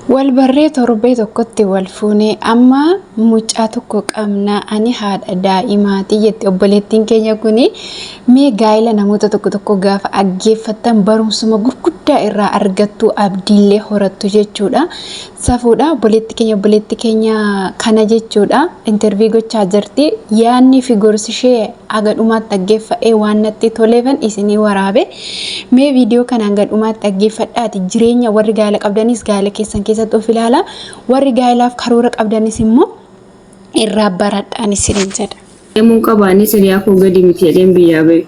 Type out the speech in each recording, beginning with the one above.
Wal barree torbee tokkotti wal fuune, amma mucaa tokko qabna, ani haadha daa'imaati jette obboleettiin keenya kuni. Mee gaa'ela namoota tokko tokko gaafa aggeeffattan barumsuma gurguddaa irraa argattu, abdiillee horattu jechuudha. Safuudha obboleetti keenya, obboleetti keenya kana jechuudha. Intervii gochaa jirti. Yaadni fi gorsi ishee haga dhumaatti dhaggeeffadhee waan natti toleefan isinii waraabe. Mee viidiyoo kana hanga dhumaatti dhaggeeffadhaati jireenya warri gaa'ela qabdanis gaa'ela keessan keessatti of ilaala. Warri gaa'elaaf karoora qabdanis immoo irraa baradhaan isiniin jedha. Deemuun qaba anis hiriyaa koo gadi miti jedheen biyyaa ba'e.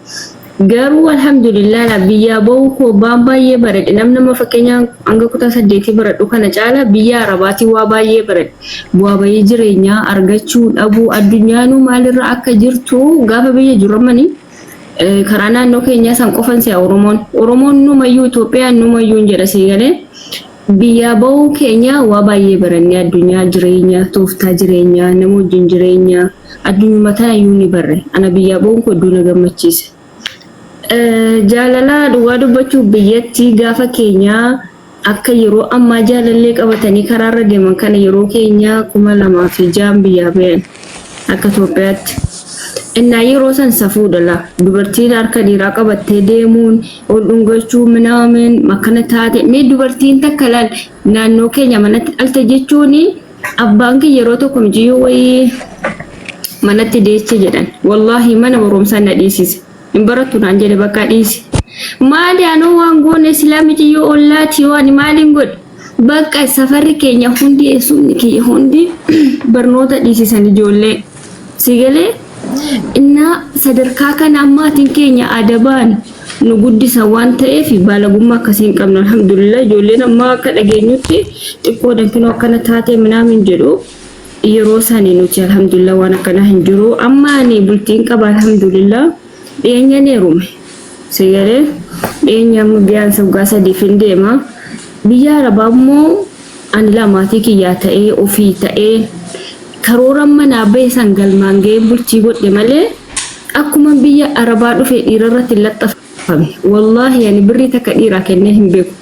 Garuu alhamdulillah la biyyaa ba'uu koo waan baay'ee baradhe. Namni amma fakkeenyaa hanga kutaa saddeetii baradhu kana caala biyya Arabaatii waa baay'ee baradhe. Bu'aa bayii jireenyaa argachuu dhabuu addunyaanuu maalirra akka jirtu gaafa biyya jiru ammani karaa naannoo keenyaa san qofan si'a Oromoon. Oromoon numayyuu Itoophiyaan numayyuu hin jedha sii galee. Biyyaa ba'uu keenya waa baay'ee barannee addunyaa jireenya tooftaa jireenyaa nama wajjin jireenya addunyuma tanayyuu ni barre. Ana biyyaa ba'uun koo hedduu na gammachiise. Jaalala dhugaa dubbachuuf biyyatti gaafa keenyaa akka yeroo ammaa jaalallee qabatanii karaarra deeman kana yeroo keenya 2006 biyyaa bayan akka Itoophiyaatti. Innaa yeroo san safuudha laa. Dubartiin harka dhiiraa qabattee deemuun, ol dhungachuu minaamin akkana taate. Mee dubartiin takka laal naannoo keenya manatti dhalte jechuun abbaan kiyya yeroo tokko mijiyyoo wayii manatti deeche jedhan. Wallaahi mana barumsaa na dhiisise. Hin barattu naan jedhe bakka dhiisi. Maali anoo waan goone silaa mijiyyoo ollaati yoo ani maaliin godhe. Bakka safarri keenya hundi eessumni kiyya hundi barnoota dhiisisan ijoollee. Si galee innaa sadarkaa kana maatiin keenya adabaan nu guddisan waan ta'eef baalagummaa akkasii hin qabnu alhamdulillah. Ijoolleen ammaa akka dhageenyutti xiqqoo danfinoo akkana taatee minaamin jedhu. Yeroo sani nuti alhamdulillah waan akkanaa hin jiru. Amma ani bultiin qaba alhamdulillah, dhiyeenyan heerume. Si galee dhiyeenya amma biyaan waggaa sadiif hin deema. Biyya Arabaa immoo ani laa maatii kiyyaa ta'ee ofii ta'ee karoora manaa bahe san galmaan ga'ee bultii godhe malee akkuma biyya Arabaa dhufe dhiira irratti hin laxxafamne. Wallaahi ani birrii takka dhiiraa kennee hin beeku.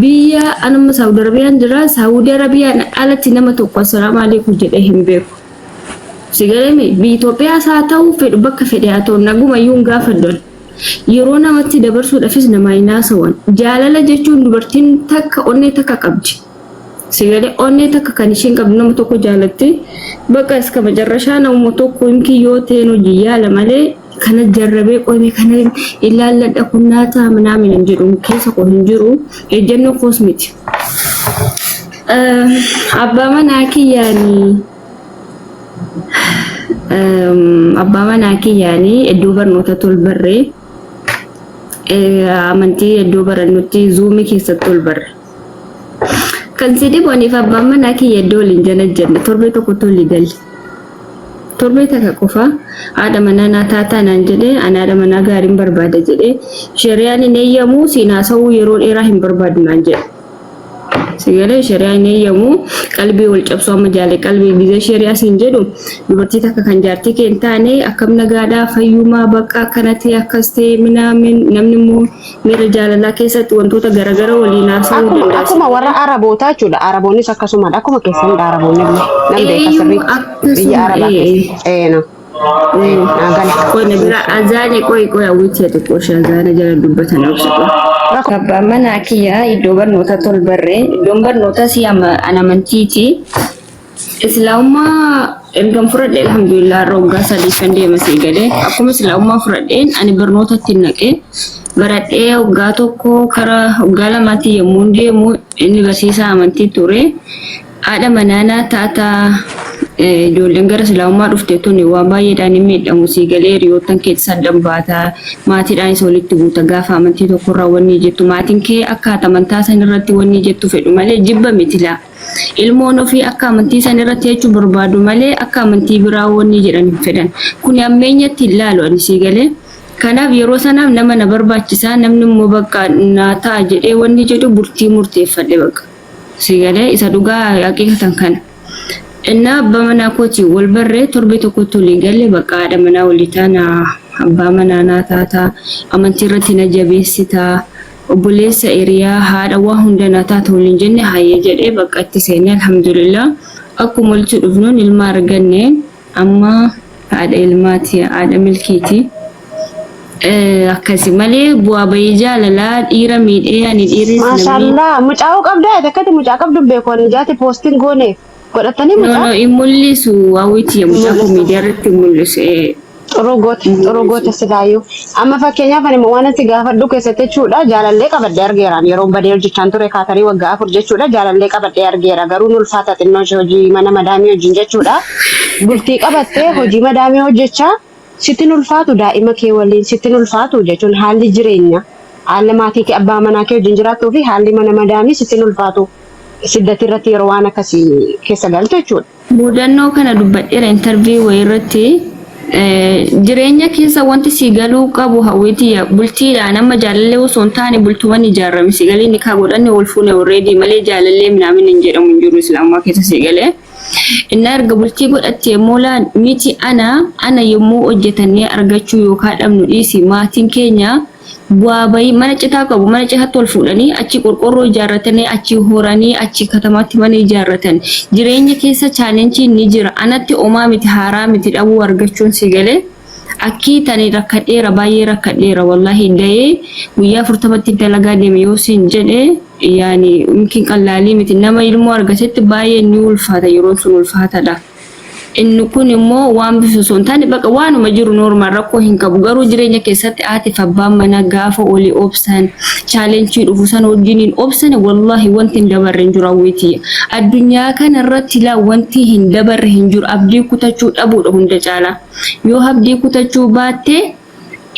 Biyya anamma Saawudi Arabiyaan jira. Saawudi Arabiyaan alatti nama tokko assalaamu alaikum jedhee hin beeku. Si galemi biyya Itoophiyaas haa ta'u fedhu bakka fedhe haa ta'u nagumayyuu hin gaafadhu. Yeroo namatti dabarsuudhaafis namaa hin haasawan. Jaalala jechuun dubartiin takka onnee takka qabdi. Si galee onnee takka kan isheen qabdu nama tokko jaalatti. Bakka iska macarrashaa namuma tokko himkii yoo ta'een hojii yaala malee kana jarrabee qoyme kana ilaalladha kun naa ta'a minaamin hin jedhu keessa koo hin jiru, ejjennoo koos miti. Abbaa manaa kiyyaanii abbaa manaa kiyyaanii iddoo barnoota tol barree amantii iddoo barannutti zuumii keessatti ol barre. Kan si dhibu aniif abbaan manaa kiyya iddoo waliin janajjanne torbee tokkotti olii galle. Torbee takka qofa haadha manaa naa taataa naan jedhee, ani haadha manaa gaariin barbaada jedhee, shari'aan hin eeyyamu siin haasa'uu yeroo dheeraa hin barbaadu naan jedhe. Si galee shari'aan hin eeyyamu qalbii wal cabsuu amma jaale qalbii gizee shari'aa siin jedhu dubartii takka kan jaartii kee hin taane akkam nagaadhaa fayyumaa bakka akkana ta'e akkas ta'e minaamin namni immoo miira jaalalaa keessatti wantoota garaagara waliin haasa'uu Akkuma danda'a. akkuma warra Arabootaa jechuudha. Araboonnis akkasumadha. Akkuma keessanidha Araboonni illee. Nan beeka Eeyyuu sirriitti. Biyya akkasuma Arabaa ee. keessa. Ee no. Ee naa gala. Qoy na bira azaane qoy qoy hawwitti xiqqoo ishee azaana jala dubbatan obsa qoy. Abbaan manaa kiyya iddoo barnoota tol barree iddoon barnoota si an amantiiti. Islaamummaa ergan fudhadhe alhamdulillah irra waggaa sadii kan deema sii galee akkuma islaamummaa fudhadheen ani barnootatti naqee baradhee waggaa tokko kara waggaa lamaatti yommuu deemu inni barsiisaa amantii ture. Haadha manaanaa taataa ijoolleen gara islaamummaa dhufte tuni waan baay'eedhaan hin miidhamu sii galee hiriyoottan keessa addan baataa maatiidhaanis walitti buuta gaafa amantii tokkorraa wanni jettu maatiin kee akka amantaa san irratti wanni jettu fedhu malee jibba miti laa. Ilmoon ofii akka amantii san irratti jechuu barbaadu malee akka amantii biraa wanni jedhan hin fedhan. Kuni ammeenyatti hin laalu ani sii galee. Kanaaf yeroo sanaaf nama na barbaachisaa namni immoo bakka naa ta'a jedhee wanni jedhu bultii murteeffadhe bakka. Si galee isa dhugaa haqiiqatan kana. Innaa abbaa manaa kootiin wal barree torbee tokkotti walii galle bakka haadha manaa walii taana abbaa manaa naa taataa amantii irratti na jabeessitaa. Obboleessa, hiriyaa, haadha waa hunda naa taata waliin jenne hayyee jedhee bakka itti seenne alhamdulillah. Akkuma walitti dhufnuun ilma arganne amma haadha ilmaati haadha milkiiti. Akkasi malee bu'aa bayii jaalalaa dhiira miidhee ani dhiirris na miidhe. Maashaallah mucaa'uu qabdaa akkati mucaa qabdu beeku ani jaati poostiin goone godhatanii No mucaa no hin mul'isu hawwiti hin mucaa koo mul'isu. miidiyaa irratti hin mul'isu. Xuruu goote Hin xuruu mul'isu. goote silaayyuu. Amma fakkeenyaaf ani waan itti gaafadhu keessatti jechuudha jaalallee qabadhee argeera. Yeroo badee hojjechaan ture kaatarii waggaa 4 jechuudha jaalallee qabadhee argeera. Garuu nu ulfaata xinnoo ishee hojii mana madaamii wajjin jechuudha. Bultii qabattee hojii madaamii hojjechaa sitti hin ulfaatu daa'ima kee waliin sitti hin ulfaatu jechuun haalli jireenya haalli maatii kee abbaa manaa kee wajjin jiraattuu fi haalli mana madaamii sitti hin ulfaatu. Siddati irratti yeroo waan akkasii keessa galtu jechuudha. Mudannoo kana dubbadheera interview wayii irratti. Jireenya keessa wanti si galuu qabu hawwii tiyya bultiidhaan amma jaalallee osoo hin taane bultuman ijaarame si galee nikaa godhanne wal fuune already malee jaalallee minaamin hin jedhamu hin jiru islaamaa keessa si galee. Innaa erga bultii godhatte immoo laa miti ana ana yommuu hojjetannee argachuu yookaan dhabnu dhiisi maatiin keenya bu'aa bayii mana citaa qabu mana citaatti ol fuudhanii achi qorqorroo ijaarratanii achi horanii achi katamaatti mana ijaarratan jireenya keessa chaalenchiin ni jira anatti omaa miti haaraa miti dhabuu argachuun si galee akkii tani rakkadheera baay'ee rakkadheera wallaahi dayee guyyaa 40tti dalagaa deeme yoo siin jedhe yaani mumkin qallaalii miti nama ilmoo argatetti baay'ee ni ulfaata yeroon sun ulfaatadha. Inni kun immoo waan bifa osoo hin taane baqa waanuma jiru normal rakkoo hin qabu. Garuu jireenya keessatti haatiif abbaan manaa gaafa olii obsan chaalenchii dhufu sana wajjiniin obsane wallaahi wanti hin dabarre hin jiru hawwiitiyya. Addunyaa kana irratti laa wanti hin dabarre hin jiru abdii kutachuu dhabuudha hunda caalaa. Yoo abdii kutachuu baatte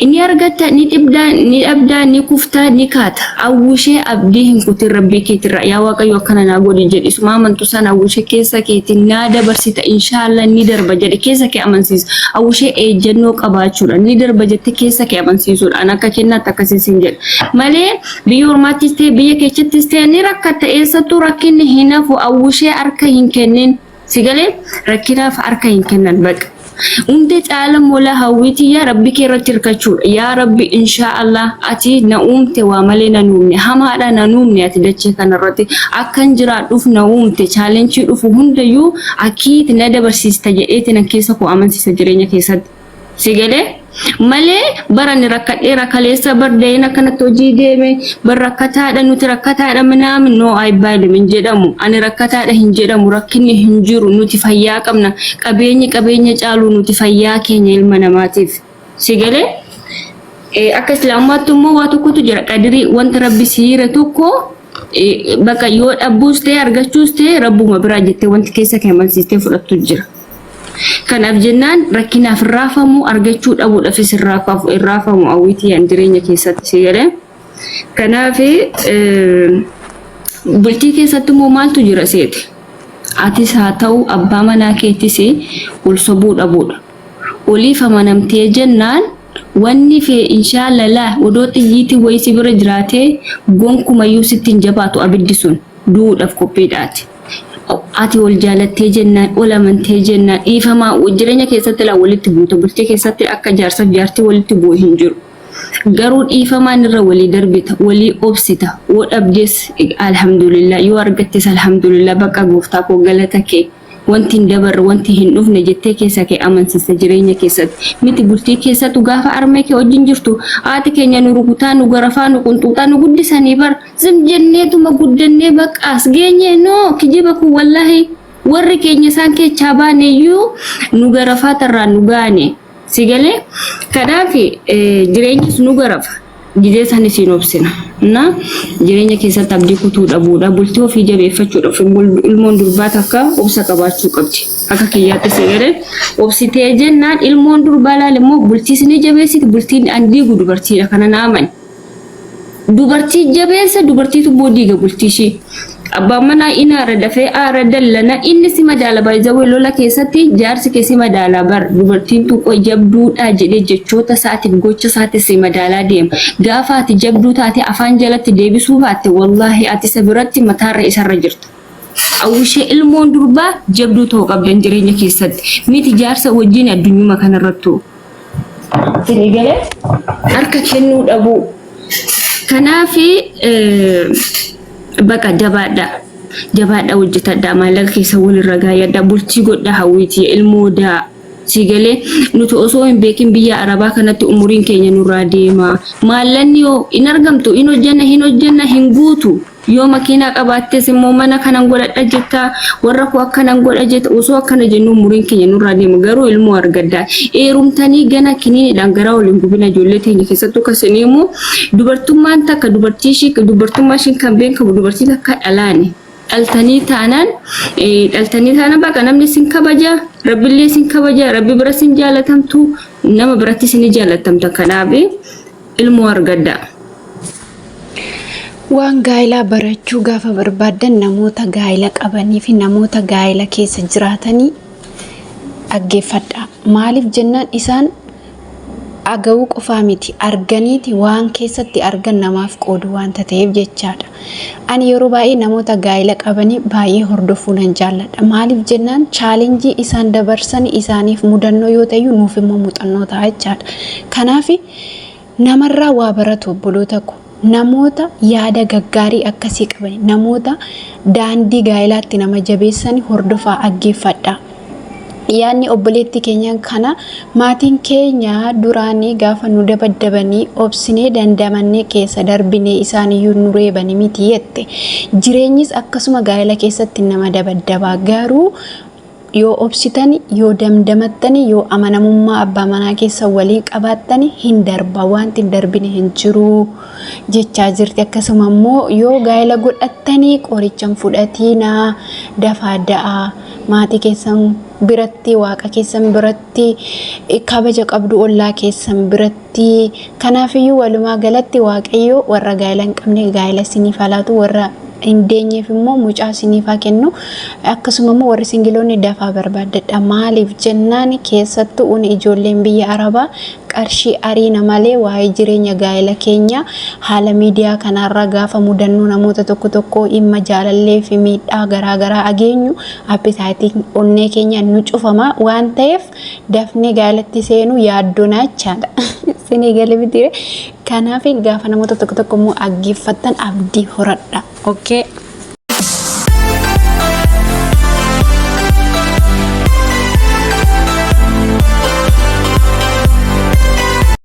Ni argatta, ni dhibda, ni dhabda, ni kufta, ni kaata. Hawwishee abdii hin kutin Rabbii keetirraa. Yaa Waaqayyo akkana naa godhi jedhi. Isuma amantu sana hawwishee keessa keetiin naa dabarsita inshaallah ni darba jedhi keessa kee amansiisa. Hawwishee eejjannoo qabaachuudha. Ni darba jette keessa kee amansiisuudha. An akka kennaatti akkasii siin jedha. Malee biyya ormaattis ta'e biyya keessattis ta'e ni rakkatta eessattuu rakkinni hin hafu hawwishee harka hin kennin. Si galee rakkinaaf harka hin kennan baqa. Hunda caala mola hawwii tiyya rabbi kee irratti hirkachuudha. Yaa rabbi inshaa Allah ati na uumte waa malee na uumne hamaadha na uumne ati dachee kanarratti akkan jiraadhuuf na uumte chaalenchii dhufu hundayyuu akiiti na dabarsiista jedheeti nan keessa koo amansiisa jireenya keessatti. Si galee? Malee bara ani rakkadheera kaleessa bar da'een akkanatti hojii deeme bar rakkataadha nuti rakkataadha minaamin noo ayibbaalum hin jedhamu ani rakkataadha hin jedhamu rakkinni hin jiru nuti fayyaa qabna qabeenyi qabeenya caalu nuti fayyaa keenya ilma namaatiif si galee? Akka islaamummaatti immoo waa tokkotu jira qadirii wanta rabbi siira tokko bakka yoo dhabbuus ta'e argachuus ta'e rabbuma biraa jettee wanti keessa kee amansiistee fudhattu jira. Kanaaf jennaan rakkinaaf hin raafamu argachuu dhabuudhaafis hin raafamu hawwiitii jireenya keessatti si galee. Kanaaf bultii keessatti immoo maaltu jira seete? Atis haa ta'u abbaa manaa keetis wal sobuu dhabuudha. Oliif amanamtee jennaan wanni fee inshaallalaa odoo xiyyiitii wayii si bira jiraatee gonkumayyuu sitti hin jabaatu abiddi sun du'uudhaaf qophiidhaati. Ati wal jaalattee jennaan, ol amantee jennaan, dhiifamaa jireenya keessatti laa walitti buuta. Bultii keessatti akka jaarsaaf jaartii walitti bu'u hin jiru. Garuu dhiifamaan irra walii darbita, walii obsita. Yoo dhabdes alhamdulillah, yoo argattes alhamdulillah bakka gooftaa koo galata kee. Wanti hin dabarre, wanti hin dhufne jettee keessa kee amansiista jireenya keessatti. Miti bultii keessattu gaafa armee kee wajjin jirtu haati keenya nu rukutaa, nu garafaa, nu qunxuuxaa, nu guddisanii bar. Zim jenneetuma guddannee bakka as geenye noo kijiba kun wallaahi warri keenya isaan keechaa baane iyyuu nu garafaa tarraan nu gaane. Si galee kanaaf jireenyis nu garafa. Gizee sanis hin obsina. Na jireenya keessatti abdii kutuu dhabuudha. Bultii ofii jabeeffachuudhaaf ilmoon durbaa takka obsa qabaachuu qabdi. Akka kiyyaatti si galee obsitee jennaan ilmoon durbaa laal immoo bultiis ni jabeessiti bultiin an diigu dubartiidha kana na amani. Dubartii jabeessa dubartiitu immoo diiga bultii ishii. Abbaan manaa in aara dafee aara dallana inni si madaala baay'izawwee lola keessatti jaarsi kee si madaala bar dubartiin tuqoo jabduudha jedhee jechoota isaatiif gocha isaatiif si madaalaa deema. Gaafa ati jabduu taate afaan jalatti deebisuu baatte wallaahi ati isa biratti mataarra isarra jirta. Hawwishee ilmoon durbaa jabduu ta'uu qabdan jireenya keessatti miti jaarsa wajjin addunyuma kanarrattuu. Isinii galee harka kennuu dhabuu. Kanaaf baqa jabaadhaa. Jabaadhaa hojjetadhaa maallaqa keessa walirra gaayadhaa bultii godhaa hawwiitii ilmoo daa. Si galee nuti osoo hin beekin biyya arabaa kanatti umuriin keenya nurraa deema. Maallanni yoo hin argamtu hin hojjanna hin hojjanna hin guutu. Yoo makiinaa qabaattes immoo mana kanan godhadha jetta warra koo akkanan godha jetta osoo akkana jennu umuriin keenya nurraa deema garuu ilmoo argaddaa. Eerumtanii gana kiniinidhaan garaa waliin gubina ijoollee teenya keessattuu kasin immoo dubartummaan takka dubartii ishii dubartummaa ishiin kan beekamu dubartii takka dhalaani. Dhaltanii taanaan dhaltanii taanaan bakka namni isin kabaja rabbillee isin kabaja rabbi bira isin jaalatamtu nama biratti isin jaalatamta kanaaf ilmoo argaddaa. Waan gaa'ilaa barachuu gaafa barbaaddan namoota gaa'ila qabanii fi namoota gaa'ila keessa jiraatanii dhaggeeffadhaa. Maaliif jennaan isaan dhaga'uu qofaa miti arganiiti waan keessatti argan namaaf qoodu waanta ta'eef jechaadha. Ani yeroo baay'ee namoota gaa'ila qabanii baay'ee hordofuu nan jaalladha. Maaliif jennaan chaalenjii isaan dabarsan isaaniif mudannoo yoo ta'u nuuf immoo muuxannoo ta'a jechaadha. Kanaaf namarraa waa baratu obboloota ko. Namoota yaada gaggaarii akkasii qaban namoota daandii gaa'ilaatti nama jabeessan hordofaa dhaggeeffadhaa. Yaadni obboleettii keenya kana maatiin keenya duraanii gaafa nu dabaddabanii obsinee dandamannee keessa darbinee isaaniyyuu nu reebani miti jette. Jireenyis akkasuma gaa'ela keessatti nama dabaddabaa garuu yoo obsitani yoo damdamattani yoo amanamummaa abbaa manaa keessa waliin qabaattani hin darba wanti hin darbine hin jiru jechaa jirti. Akkasuma immoo yoo gaa'ela godhattanii qoricha hin fudhatiinaa dafaa da'aa maatii keessan biratti waaqa keessan biratti kabaja qabdu ollaa keessan biratti. Kanaafiyyuu walumaa galatti waaqayyo warra gaa'ela hin qabne gaa'ela isiniif haa laatu warra hin deenyeef immoo mucaa isiniif haa kennu. Akkasuma immoo warri singiloonni dafaa barbaaddadha. Maaliif jennaan keessattuu uni ijoolleen biyya Arabaa qarshii ariina malee waa'ee jireenya gaa'ela keenya haala miidiyaa kanarra gaafa mudannoo namoota tokko tokko dhimma jaalallee fi miidhaa garaagaraa ageenyu appitaayitiin onnee keenya nu cufama waan ta'eef dafnee gaa'elatti seenuu yaaddoonaa jechaadha. Isinii galee miti. Kanaaf gaafa namoota tokko tokko immoo dhaggeeffattan abdii horadha. Okay.